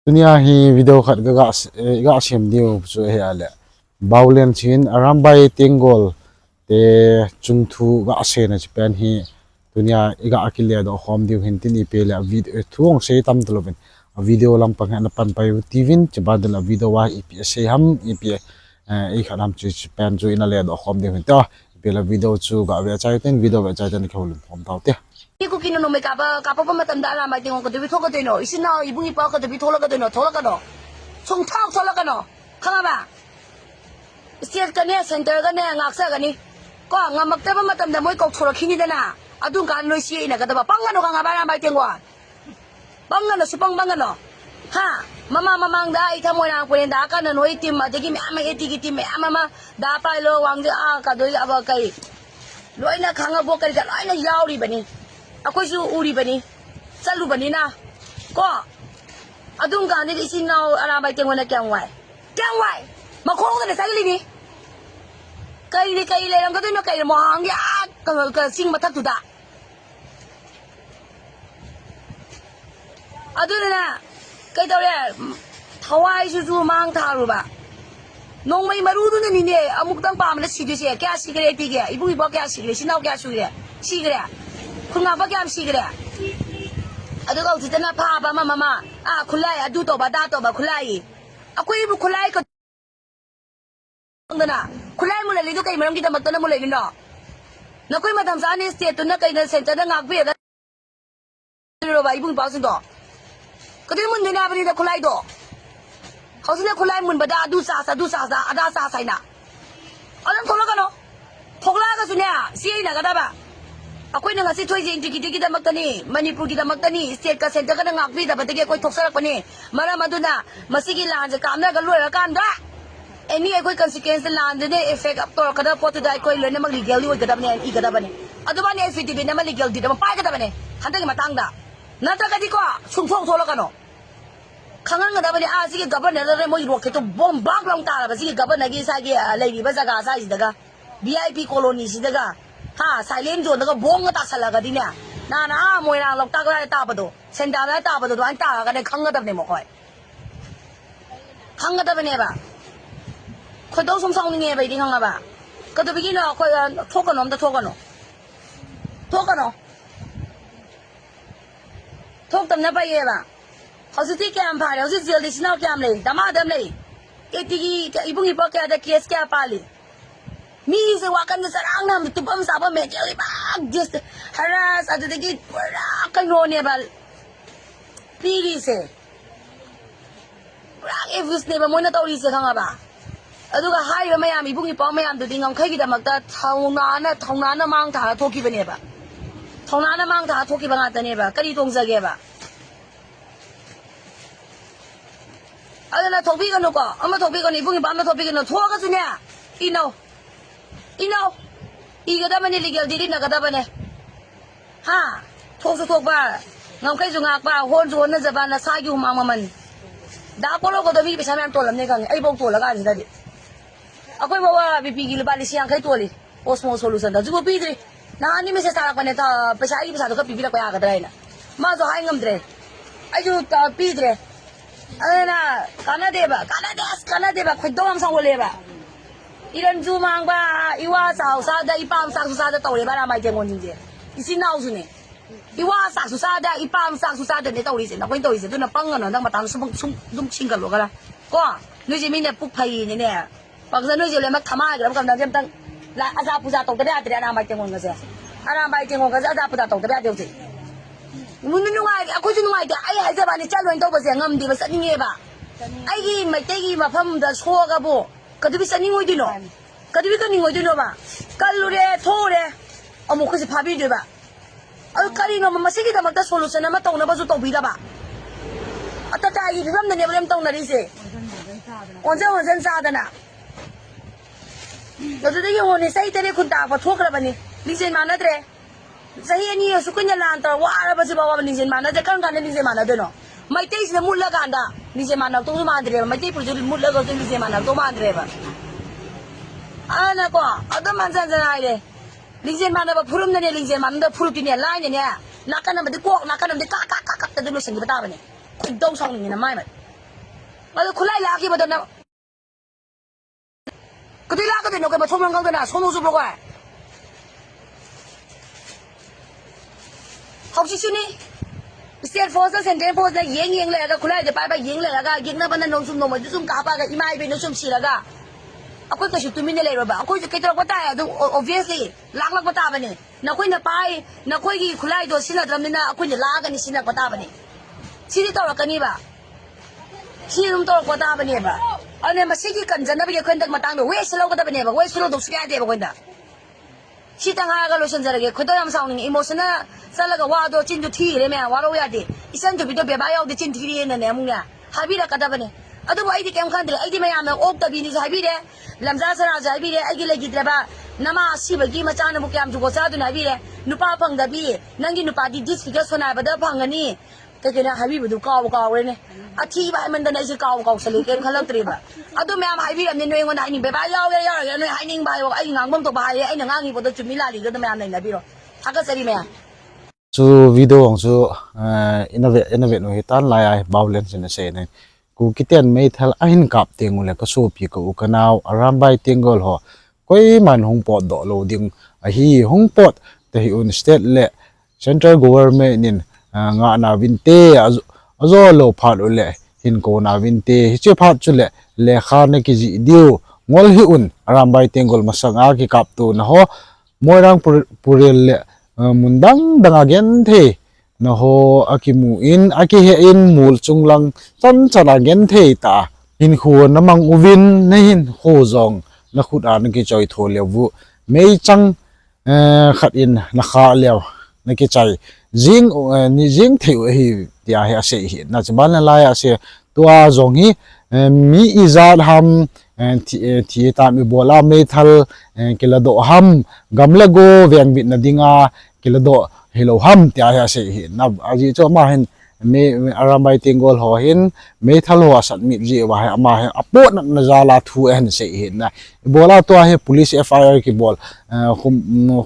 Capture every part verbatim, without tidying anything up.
Tunia hi video khat ka ga, eh, ga sem diu chu ahi a le. Baulen chin Arambai Tenggol te chungthu ga sena chi pen hi tunia i ga kile doh khom diu hin tin ipi le a video, eh, thu ong sei tam talo vin. A video lampang hi ana pan pai u tivin, chi ban dela video a ipi a sei ham, ipi, eh, i khat ham chu chi pen chu ina le doh khom diu hin ta. Ipi le video chu ga ve chai ten, video ve chai ten ka hol khom tau te. Ni ku kinu no me kapa, kapa pa matam da la mai te ngong ka dubi thoka te no. Isi na ibung ipa ka dubi thola ka te no, thola ka no. Chung thok thola ka no. Khanga ba. State ka ne, center ka ne, ngaksa ka ni. Ko, ngamak te ba matam da moi kok thola khini da na. Adung ka noi si ina ka da ba. Pang ka no khanga ba na mai te ngwa. Pang ka no, su pang pang ka no. Ha, mama mamang da, i thamoi na kulen da, ka na noi tim, adegi me ama eti ki tim, me ama ma, da pai lo, wang de, a, ka doi, aba kai. Loina khanga bo kari ka, loina yauri bani. Akhoi su uri bani. Chalu bani na. Ko. Adung ka ni di sin nau, Arambai Tenggol na kyang wai. Kyang wai. Makhong da na sagli ni. Kai ni kai le, lang ka doi no kai le, mo hang ya, ka, ka sing mathak tu da. Aduna na, kai tau le, thawai su su mang tharu ba. Nongmai maru tu na ni ne, amuk tang pa mana si tu se, kya si kare ti kya, ibu ibu kya si kare, sinau kya si kare, si kare. Khunga ba kya si kare. Adu kau ti na pa ba ma ma ma. A, khulai, adu to ba, da to ba, khulai. Akhoi ibu khulai ko. Dana, khulai mu le lidu kai maram kita mak tana mu le lidu no. Na koi matam sa ni state tu na kai na center na ngak bi da. Ro ba ibung pa sun do. Ka dui mun dui na bani da khulai do. Hausa na khulai mun ba da du sa sa du sa sa ada sa sa ina. Alam thola ka no. Thokla ka su ne, si ina ka da ba. Akhoi na ngasi thoi jing tiki tiki da mak tani, Manipur ki da mak tani, state ka center ka na ngak bi da ba tiki akhoi thok sarak pani. Maram aduna, masigi lan je kamna ka lura kan da. Any akhoi consequence lan de ne effect up to kada pot da akhoi loina mak legal li oi kada bani, i kada bani. Adu bani affidavit na ma legal di da ma pai kada bani. Hanta ki matang da. Na ta ka di ko, sung thong thola ka no. Khangan kada bani, a sigi governor da mo i rok ke to bomb bak long ta ba sigi governor ki sa ki, ah, lei bi ba sa ga sa ji da ga. V I P colony si da ga. Ha, silent zone da ga bomb ta sala ga di ne. Na na, ah, moi na lok ta ga ta ba do. Senda na ta ba do, an ta ga ne khang kada ne mo khoi. Khang ka ta bane ba. Khoi dou sum song ni nge ba, i ding hang ba. Ka tu bigi no, khoi, ah, thok ka no, am ta thok ka no. Thok ka no. Thok tam na ba ye ba. Hausi ti kya am pha le, hausi jail di sinau kya am le, dama dam le. Ke ti ki, ke ibung ipo kya da case kya pa le. Mi se wa kan sarang nam tu bam sa ba me jail ba. Just harass, atu de ki pura ka no ne ba. Piri se. Pura abuse neba moina taurise khanga ba. Aduga haiba mayam, ibung ipau mayam dudi ngamkhai kidamakta thaunana, thaunana mangthana thokhibane ba. Thaunana mangthana thokhiba ngatane ba. Kari tongzage ba. Aduna thokhikanu ko, ama thokhikanu, ibung ipau ama thokhikanu, thokhasune. Ino. Ino. Igadabane, legal didi nagadabane. Ha, thoksu thokba, ngamkhaisu ngakba, honsu honnajaba, nasagi humang maman. Da polo ko domi paisa mayam tolam ne kang, ai bong tola kang sida di. Akhoi bawa B P ki lupa lisi yang khai toli, Osmo Solution da, jubo pidri. Na ani message tara kone ta, paisa ai paisa to ka pipila ko ya ka drai na. Ma jo hai ngamdre. Ai ju ta pidre. Ana, kanadeba, kanades, kanadeba, khoi dom sang wole ba. Iran ju mang ba, iwa sao sa da, ipam sa su sa da, tau le ba, na mai jeng on je. Isi nau su ne. Iwa sa su sa da, ipam sa su sa da, ne tau ri se, na koi tau ri se, tu na pang na, dang matang sum, sum, dum ching ka lo ka la. Ko, nu je mi ne puk phai ne ne. Pang sa nu je le mak thama, ka lam kam na jem tang. La, aza pu za tau ta da, da, na mai jeng on ka se. Ana mai jeng on ka se, aza pu za tau ta da, da se. Mun nu ngai, akhoi su ngai, ai, ai, za ba ni cha lo tau ba se, ngam di ba sa ni nge ba. Ai gi, mai te gi, ma pham da so ka bo. Kadu bi sani ngoi dino. Kadu bi kani ngoi dino ba. Kalure, thore. Amu khusi phabi de ba. Ayo kari no mama sigi da makta solution ama tau na ba zu tau bi da ba. Ata ta yi bi bam da ne ba lem tau na ri se. Onse onse sa da na. Kadu de yi ngoni sai te ne khun ta ba thok ra ba ni. Li se ma na tre. Sahi ani yo sukun ya lan ta wa ara ba si ba wa ni zen ma na de kan kan ni zen ma na de no. Mai te is ne mul la kan da. Ni zen ma na to ma andre ba. Mai te pur mul la ga ni zen ma na to ma andre ba. Ana ko. Ada man zan zan ai de. Lingzen mana ba phurum na ne lingzen mana da phuru ti ne lai ne ne. Na kana ba de kok na kana ba de ka ka ka ka ta de lo sen ba ta ba ne. Khoi dou sang ni na mai mai. Ado khulai la ki ba da na. Kati la ka de no ke ba thom lang ka na, so no su ba kwa. Hausi suni. State force, central force na yeng yeng le ga khulai de pa ba yeng le ga, yeng na ba na nong sum no ma sum ka pa ga imai be no sum si la ga. Akwai ka shu tumi ne le ba. Akwai ke tro ko ta ya do, obviously. Lak lak ko ta ba ne. Nakhoi na pai, nakhoi ki khulai do sina dram ni na, akwai ne la ga ni sina ko ta ba ne. Sini to ra ka ni ba. Sini dum to ra ko ta ba ne ba. Ane ma siki kan jan na ba ke khoi dak matang do. We silo ko ta ba ne ba. We silo do su ya de ba khoi da. Sitang ha ga lo san jara ge, khoto yam sound ni emotional, sala ga wa do chin do thi re me, wa ro ya de. Isan do bi do be ba yau de chin thi re ne ne mung ya. Habi da ka da ba ne. Adu ba ai di kem khan de, ai di ma ya me ok ta bi ni habi de. Lamja sara ja habi de, ai gi le gi de ba. Nama si ba gi ma cha na bu kyam ju ko cha du na bi de. Nupa phang da bi. Nang gi nupa di dis figure so na ba da phang ni. Kei kei na habi bu du kau kau re ne. Athi ba man da na isi kau kau sali kem khalak tri ba. Adu me am habi am ne noi ngon hai ni be ba yau ya ya ya noi hai ning ba yo ai ngang bom to ba hai ai ngang ni bo to chumi la li do me am nai na bi ro. Aka sari me. Chu video ang chu, eh, ina ve, ina ve nu hi tan lai ai bau len sin se ne. Ku kiten meithal ahin kap teng u le ka sopi ka u ka nau Arambai Tenggol ho. Koiman hung pot do lo ding ahi hung pot te hi un state le central government in, ah, nga na vin te a zo, a zo lo phat u le hin ko na vin te hi che phat chu le le kha na ki ji diu ngol hi un Arambai Tenggol masang a ki kap tu na ho Moirang pur-, purel le, ah, mun dang dang a gen thei na ho a ki mu in a ki he in mul chung lang chan chan a gen thei ta hin khu na mang u vin na hin khu zong na khut a na ki choi tho le vu mei chang eh, khat in na kha leo, na kichai. Jing, eh, ni jing thei u hi, tia hi a sei hi. Na chi ban la lai a sei, tua zong hi, eh, mi i zat ham, eh, thi, eh, thi tam i bol a meithal, eh, kila do ham, gam le go veng bit na ding a, kila do hi lo ham, tia hi a sei hi. Na, a ji chu ama hin, Me, me Arambai Tenggol ho hin, meithal ho a sat mit ji va hi, ama hi, a pot na, na jala thu a hin sei hi na. I bol a tua hi police F I R ki bol, eh, khum,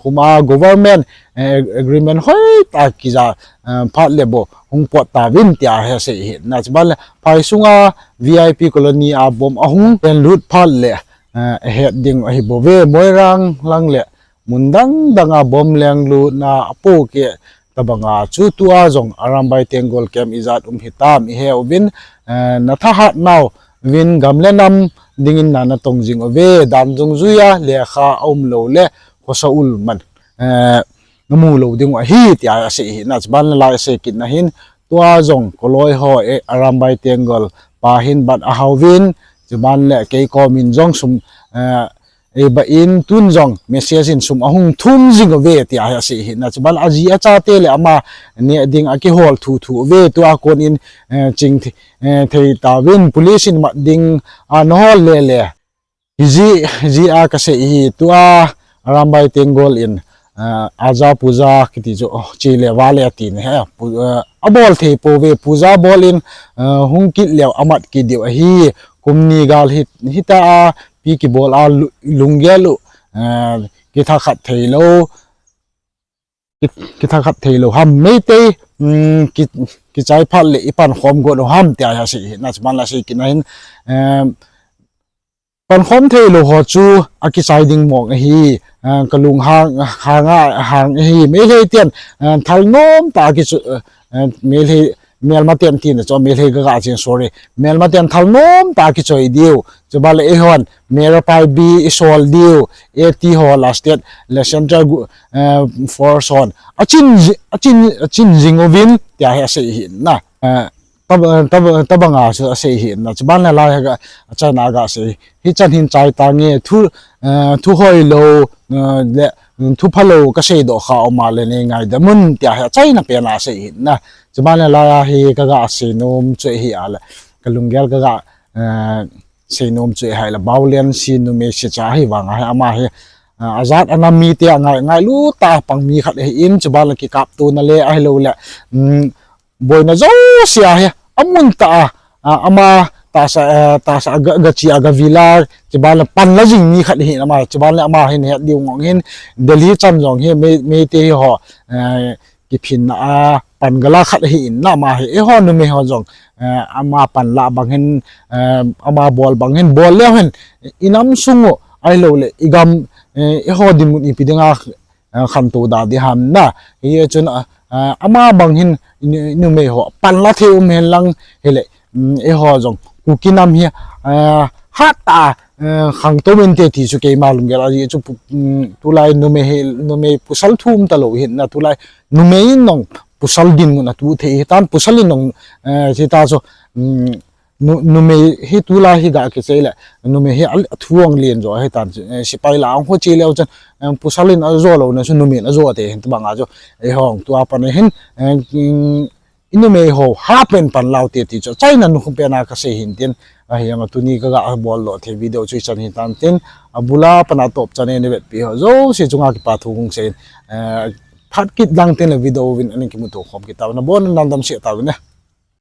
khum a government, eh, agreement hoi ta ki ja, eh, phat le bo, hung pot ta vin tia hi sei hi na. Chi ban le, phai sunga V I P colony a bom a hung, pen lut phat le, eh, a het ding ahi bo ve, Moirang lang le, mun dang dang a bom leng lut na a po ke, Tabanga chu tua zong Arambai Tenggol kem i zat um hi tam i he uvin, eh, na thahat nau vin gam le nam dingin na na tong jing uve, dan zung zui a lekha a um lo le khosa ul man, eh, na mu lo ding u ahi, tia a sei hi na, chi ban la lai a sei kit na hin, tua zong koloi ho, eh, Arambai Tenggol pa hin bat a hau vin, chi ban le kei kom in zong sum, eh, Ei ba in tun zong message in sum a hung thum jing uve, tia hi a sei hi na. Chi ban a ji a chate le ama ne ding a kihol thu thu uve, tua kon in, eh, ching thi-, eh, thei ta vin police in mat ding a na hol le le. Hi ji, ji a ka sei hi tua Arambai Tenggol in, eh, aja puja kiti chu, oh, chi le va le a ti ne he. Pu-, eh, a bol thei po ve puja bol in, eh, hung kit leo a mat kit diu ahi. Kum ni gal hi, hi ta a, pi kibol a lu-, lunggel u, eh, kitha khat thei lo, ki, kitha khat thei lo ham meitei, um, ki, kichai phat le i pan khom got u ham tia hi a sei hi na, chi ban la sei kit na hin, eh, pan khom thei lo ho chu a kichai ding mong ahi, eh, ka lung hang, hang a, hang ahi, meilhei tian, eh, thal nom ta ki chu, eh, eh, meilhei, melma tian tin chu, meilhei ka ga chin, sorry, melma tian thal nom ta ki choi diu, Chu ba le eihon, Mera Paibi i sol diu, A T ho la state le central gu-, eh, force hon. A chin ji-, a chin, a chin jing uvin, tia hi a sei hi na. Eh, tab-, tab-, tabanga chu a sei hi na. Chu ban le lai ha ga, a chana ga sei. Hi chan hin chai ta nge, thu, eh, thu hoi lo, eh, le, thu pha lo ka sei do kha oma le nei ngai da mun, tia hi a chaina pen a sei hi na. Chu ban le lai a hi ka ga sei nom chu hi a le. Ka lunggel ka ga, eh, Seinom chu hi la Baulen si numei si cha hi vang a hi ama hi, ah, a jat a nam mite a ngai, ngailut a pang mi khat hi in chu ba la kikap tu na le ahi lo le, um, boina jouse a hi a mun ta a, ah, ama tahsa, eh, tahsa a ga, ga chi a ga vila chu ba la pan la jing mi khat hi ama chu ba la ama hin het diu ngong hin Delhi chan jong hi mei, meite hi ho, eh, kiphin na a pan gala khat ahi in na ama hi, eiho numei ho jong, eh, ama pan la bang hin, eh, ama bol bang hin, bol leu hin, inam sung u, ahilouleh, igam, eh, eiho dinmun ipi dinga, eh, khantou da ding ham na. Hichun, ah, ah, ama bang hin, nu-, numei ho, pan la thei um hen lang, hileh, um, eiho jong, Kuki nam hi, ah, hat a, eh, khangtou mente ti chu keima lunggel a, hichu pu-, um, tulai numei hi, numei pasal thu um talou hin na, tulai numei in jong pasal dinmun a tu thei hitan, pasal in jong, eh, hita chu, um, nu-, numei hi tulai hi ga kichai le, numei hi a, a thu ong lien jo hitan, eh, sipai la ong ho chi leu chun, eh, pasal in ajo lou na chu numei in ajo te hin tobang a chu, eiho tua pan hin, eh, um, inumei ho, ha pen pan lau te ti chu, achaina nu khu pen a kasei hin tin, ahi ang tuni kaga bol lou thei video chu hichan hitan tin, abula pan a top chan a nei vetpi ho jouse chunga kipa thu kong sei in, eh, phat kit lang tin le video uvin ana kimuto khom kit tauvin, abon in damsel tauvin e.